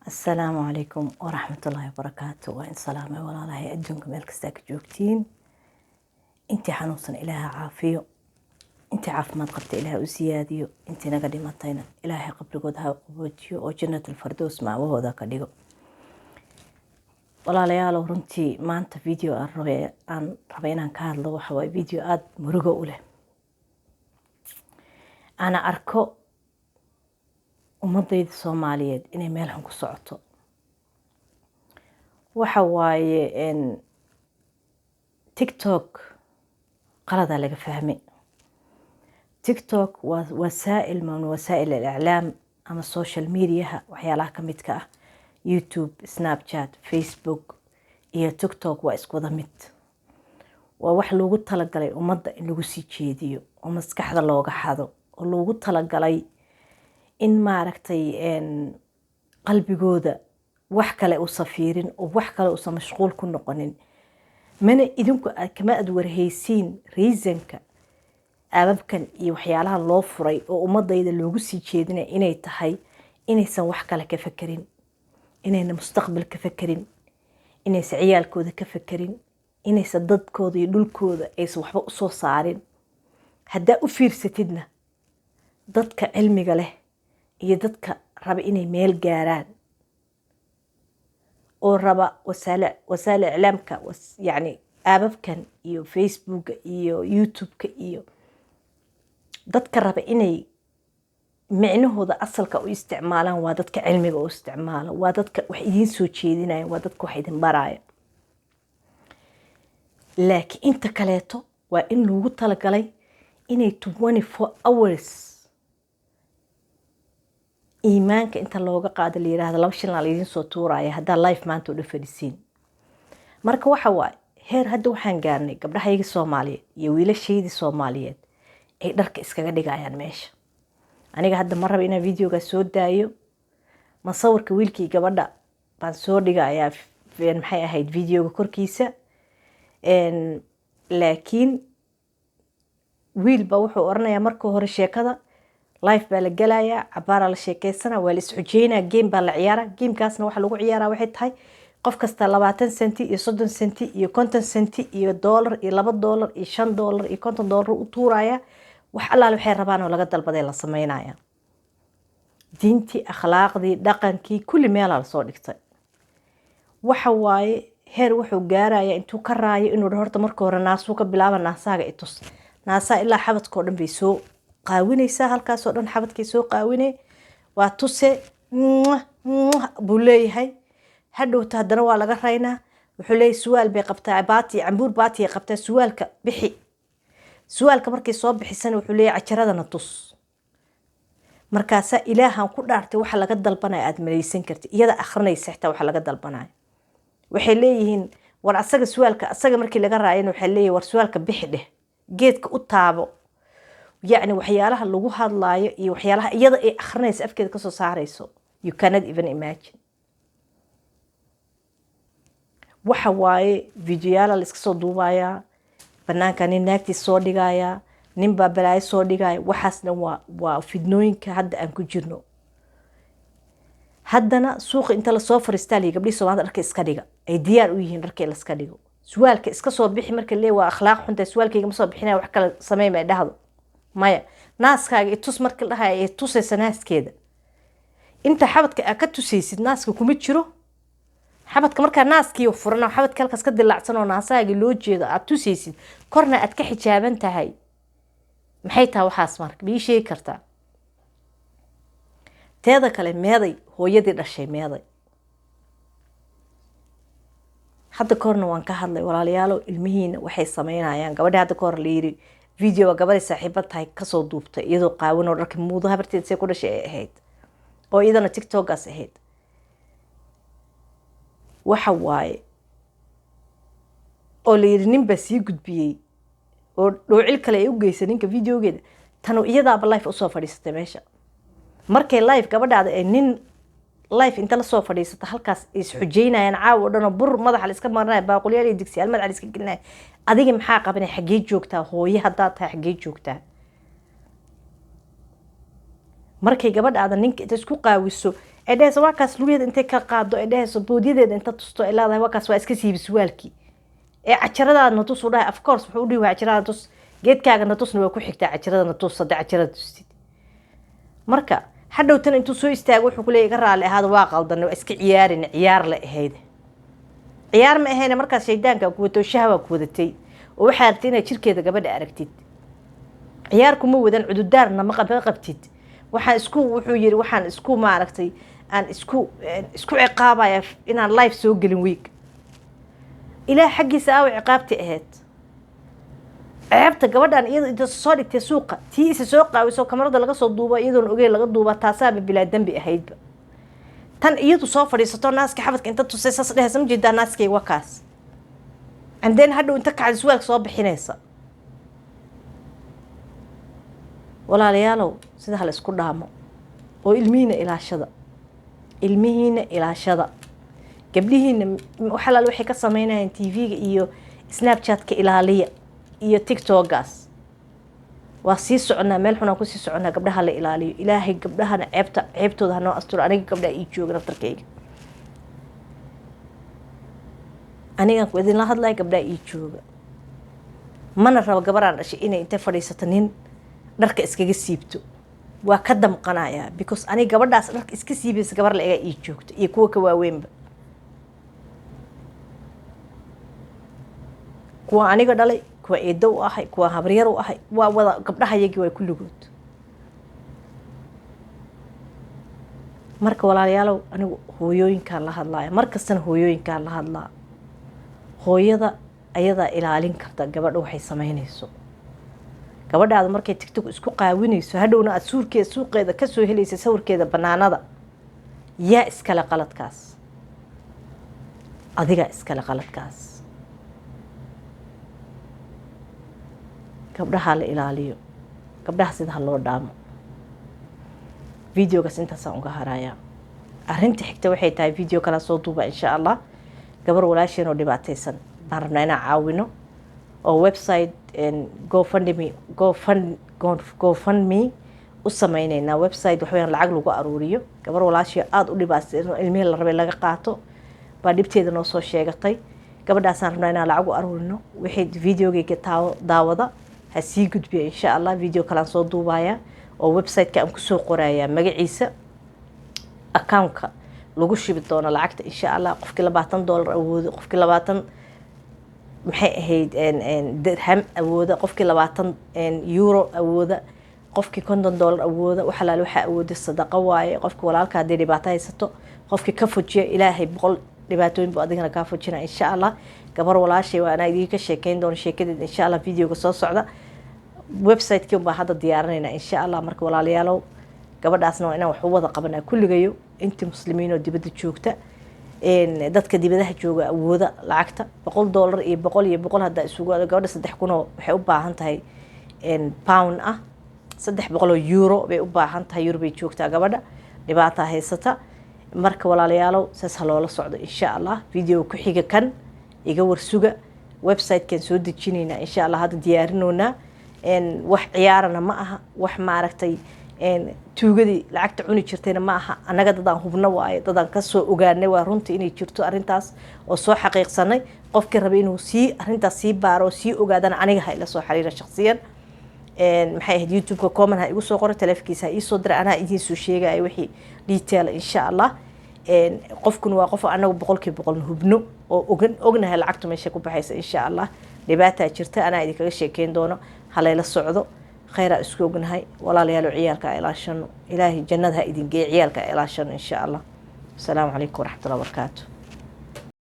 Asalaamu calaykum waraxmatullaahi wabarakaatu. Waa in salaamay walaalahay adduunka meel kastaa ka joogtiin. Intii xanuunsan Ilaaha caafiyo, intii caafimaad qabta Ilaaha u siyaadiyo, intii naga dhimatayna Ilaahay qabrigooda ha qaboojiyo oo Jannatul Fardows maawahooda ka dhigo. Walaalayaalow, runtii maanta video aan rabay inaan ka hadlo waxa waaye video aada murugo u leh. Ana arko ummadayda Soomaaliyeed inay meel xun ku socoto. Waxa waaye TikTok qaladaa laga fahmay. TikTok waa wasaa'il min wasaa'il al-iclaam ama social mediaha, waxyaalaha ka midka ah. YouTube, Snapchat, Facebook iyo TikTok waa isku wada mid. Waa wax loogu talagalay ummadda in lagu sii jeediyo oo maskaxda looga xado, oo loogu talagalay in maaragtay qalbigooda wax kale uusan fiirin oo wax kale uusan mashquul ku noqonin. Mana idinku kama aad warhaysiin reasonka app-abkan iyo waxyaalaha loo furay oo ummadayda loogu sii jeedinaya inay tahay inaysan wax kale ka fekerin, inayna mustaqbal ka fekerin, inaysan ciyaalkooda ka fekerin, inaysan dadkooda iyo dhulkooda aysan waxba usoo saarin. Haddaa u fiirsatidna, dadka cilmiga leh iyo dadka raba inay meel gaaraan oo raba wasaa'il iclaamka, yacni app-abkan iyo Facebooka iyo YouTube-ka, iyo dadka raba inay micnahooda asalka u isticmaalaan, waa dadka cilmiga u isticmaala, waa dadka wax idiin soo jeedinaya, waa dadka wax idin baraya. Laakiin inta kaleeto waa in loogu talagalay inay 24 hours iimaanka inta looga qaado la yiraahdo 2 shilin la idiin soo tuuraya haddaa live maanta u dhan fadhisiin. Marka waxa waaye, heer hadda waxaan gaarnay gabdhahaygii Soomaaliyeed iyo wiilashaydii Soomaaliyeed ay dharka iskaga dhigayaan meesha. Aniga hadda ma raba inaan videogaa soo daayo. Masawirka wiilkii gabadha baan soo dhigayaa, maxay ahayd, videoga korkiisa. Laakiin wiil baa wuxuu oranayaa marka hore sheekada live baa la gelayaa, cabaaraa la sheekeysana, waa la isxujeynaa, game baa la ciyaaraa. Gamekaasna waxa lagu ciyaaraa waxay tahay qof kasta 20 senti iyo 30 senti iyo 50 senti iyo dollar iyo $2 iyo $5 iyo $50 u tuuraya. Wax allaale waxay rabaan oo laga dalbaday la sameynaya. Diintii, akhlaaqdii, dhaqankii, kulli meelaa lasoo dhigtay. Waxa waaye, heer wuxuu gaaraya intuu ka raayo inuu dhaho horta marka hore naasuu ka bilaaba, naasaaga itus. Naasaa ilaa xabadkao dhan bay soo qaawinaysaa, halkaasoo dhan xabadkay soo qaawinay, waa tuse buu leeyahay. Hadhowta haddana waa laga raynaa. Wuxuu leeyahay suwaal bay qabtaa, baati cambuur baatiyay qabtaa, suwaalka bixi. Suwaalka markay soo bixisana wuxuu leeyahay cajaradana tus. Markaasaa Ilaahan ku dhaartay waxa laga dalbanaya aada malaysan karti, iyada akhrinaysa xitaa waxa laga dalbanaya. Waxay leeyihiin war asaga suwaalka, asaga markii laga raayana waxay leeyihin war suwaalka bixi dheh, geedka u taabo. Yacni waxyaalaha lagu hadlaayo iyo waxyaalaha iyada ay akhrinaysa, afkeeda kasoo saarayso, you cannot even imagine. Waxa waaye, videoyaala la iska soo duubayaa, banaanka nin naagtiis soo dhigayaa, nin baa balaayo soo dhigaya. Waxaas dhan waa fidnooyinka hadda aan ku jirno. Haddana suuqa inta lasoo fariistaa liyi gabdhihii Soomaalida dharka iska dhiga, ay diyaar u yihiin dharka in laska dhigo. Suwaalka iska soo bixi marka lee waa akhlaaq xunta, suwaalkayga ma soo bixinaya, wax kale samey may dhahdo. Maya, naaskaaga itus marka la dhahaya ay tusaysa naaskeeda. Inta xabadka aa ka tusaysid naaska kuma jiro xabadka. Markaa naaskii furan oo xabadka halkaas ka dilaacsan oo naasahaagii loo jeedo aad tusaysid, korna aad ka xijaaban tahay, maxay tahay waxaas? Marka ma ii sheegi kartaa? Teeda kale, meeday hooyadii dhashay? Meeday? Hadda kahorna waan ka hadlay, walaalayaalo, ilmihiina waxay sameynayaan. Gabadhi hadda kahor la yiri video gabadhay saaxiiba tahay kasoo duubtay iyadoo qaawan oo dharka muudo, habarteed say ku dhashay ay ahayd, oo iyadana TikTokaas ahayd. Waxa waaye oo la yiri nin baa sii gudbiyey oo dhoocil kale ay u geysay ninka videogeeda. Tanu iyadaaba live usoo fadhiisatay meesha. Markay live gabadhaada ee nin live inta lasoo fadhiisata halkaas isxujeynayaan caawa o dhan oo bur madaxa la iska marinaya, baaqulyaal iyo digsiyaal madaxa la iska gelinaya, adiga maxaa qabanaya? Xaggee joogtaa? Hooye haddaad tahay, xaggee joogtaa markay gabadhaada ninka inta isku qaawiso Ay dhehayso waa kaas, lugaheeda intay ka qaado, ay dhehayso boodyadeeda inta tusto, ay leedahay waa kaas, waa iska siibi surwaalkii. Ee cajaradaada na tus u dhahay. Of course wuxuu u dhihi waa cajarada tus, geedkaaga na tusna waa ku xigtaa cajarada na tus. Hadda cajarada tustid, marka hadhowtana intuu soo istaago wuxuu kuleeyahy iga raali ahaada, waa qaldanay, waa iska ciyaarin, ciyaar la ahayd. Ciyaar ma ahayne, markaas shaydaankaa ku watay oo shahwaa ku wadatay oo waxaa rabtay inaad jirkeeda gabadha aragtid. Ciyaar kuma wadan, cududaarna ma qabtid. Waxaan isku, wuxuu yiri, waxaan isku maaragtay aan isku ciqaabaya inaan live soo gelin week. Ilaah xaggiisa aawa ciqaabti ahayd? Ceebta gabadhan iyado inta soo dhigtay suuqa, tii isa soo qaawiso, kamarada laga soo duuba, iyadoon ogeyn laga duuba, taasaaba bilaa dembi ahaydba. Tan iyadu soo fadhiisato, naaska xabadka inta tusay, saas dhehaysa, ma jeedaa naaskayga waa kaas, and then hadhow inta kacda suwaalka soo bixinaysa. Walaalayaalow, sida hala isku dhaamo oo ilmihiina ilaashada, ilmihiina ilaashada, gabdhihiina waxalaal waxay ka sameynayaan TV-ga iyo Snapchat-ka ilaaliya iyo TikTokaas. Waa sii soconaa, meel xunaan kusii soconaa. Gabdhaha la ilaaliyo. Ilaahay gabdhahana ceebta ceebtooda hanoo asturo. Aniga gabdhaha ii jooga naftarkayga, anigaan ku idinla hadlaya, gabdhaha ii jooga. Mana rabo gabaraan dhashay inay intay fadhiisato nin dharka iskaga siibto. Waa ka damqanayaa, because aniga gabadhaas dharka iska siibaysa gabar la egaa ii joogto iyo kuwa ka waaweynba, kuwa aniga dhalay, kuwa eedo u ahay, kuwa habaryar u ahay, waa wada gabdhahayagii, waa kulligood. Marka walaalayaalow, anigu hooyooyinkaan la hadlaaya, mar kastana hooyooyinkaan la hadlaa. Hooyada ayadaa ilaalin karta gabadha waxay sameynayso. Gabadhaada markay TikTok isku qaawinayso, hadhowna aada suurkeeda suuqeeda kasoo helaysa sawirkeeda banaanada, yaa iskale qaladkaas? Adigaa iskale qaladkaas. Gabdhaha la ilaaliyo, gabdhaha sida ha loo dhaamo. Videogaas intaasaan uga harayaa. Arrinta xigta waxay tahay video kala soo duuba insha Allah. Gabar walaasheen oo dhibaataysan baan rabnaa inaan caawino oo website GoFundMe, GoFundMe u sameyneynaa, website wax weeyaan lacag lagu aruuriyo. Gabar walaashii aada u dhibaataysan oo ilmihii la rabay laga qaato baa dhibteeda noo soo sheegatay. Gabadhaasaan rabnaa inaan lacag u aruurino. Wixii videogeyga daawada ha sii gudbiya insha Allah. Video kalaan soo duubaya oo website-ka aan kusoo qorayaa magaciisa, accountka lagu shubi doono lacagta insha Allah. Qofkii $20 awoodo, qofkii 20 maxay ahayd dirham awooda, qofkii 20 euro awooda, qofkii $50 awooda, wax alaale waxaa awooda sadaqo waaye. Qofkii walaalka haddii dhibaato haysato, qofkii ka fujiya, Ilaahay 100 dhibaatooyin buu adigana kaa fujina insha Allah. Gabar walaashay waa anaa idinka sheekeyn doono sheekadeed insha Allah videoga soo socda. Website-kii baan hadda diyaarinaynaa insha Allah. Marka walaalayaalow, gabadhaasna waa inaan wax u wada qabanaa kulligayo, intii muslimiin oo dibadda joogta, dadka dibadaha jooga awooda lacagta $100 iyo 100 iyo 100 haddaa isugu ado, gabadha 3000 oo waxay u baahan tahay pound ah, 300 oo euro bay u baahan tahay. Euro bay joogtaa gabadha, dhibaata haysata. Marka walaalayaalow, saas ha loola socdo insha Allah. Video ku xiga kan iga warsuga. Website-kan soo dejinaynaa insha Allah, hadda diyaarinoonaa. Wax ciyaarana ma aha, wax maaragtay tuugadii lacagta cuni jirtayna ma aha. Annaga dadaan hubno waaye, dadaan kasoo ogaanay waa runtii inay jirto arrintaas oo soo xaqiiqsanay. Qofkii rabay inuu sii arrintaas sii baaro oo sii ogaadana, aniga ha ila soo xiriira shakhsiyan. Maxay ahayd, YouTube-ka comment ha igu soo qoro, taleefankiisa ha iisoo dira, anaa idiin soo sheegaya wixii detail insha Allah. Qofkuna waa qof anagu 100% hubno oo ognahay lacagtu meesha ku baxaysa insha Allah. Dhibaataa jirta, anaa idinkaga sheekeyn doono, halayla socdo. Khayraa isku ognahay walaalayaalo, ciyaalka ha ilaashano. Ilaahay jannada ha idin geeyo, ciyaalka ha ilaashano insha Allah. Asalaamu calaykum waraxmatullahi wabarakaatu.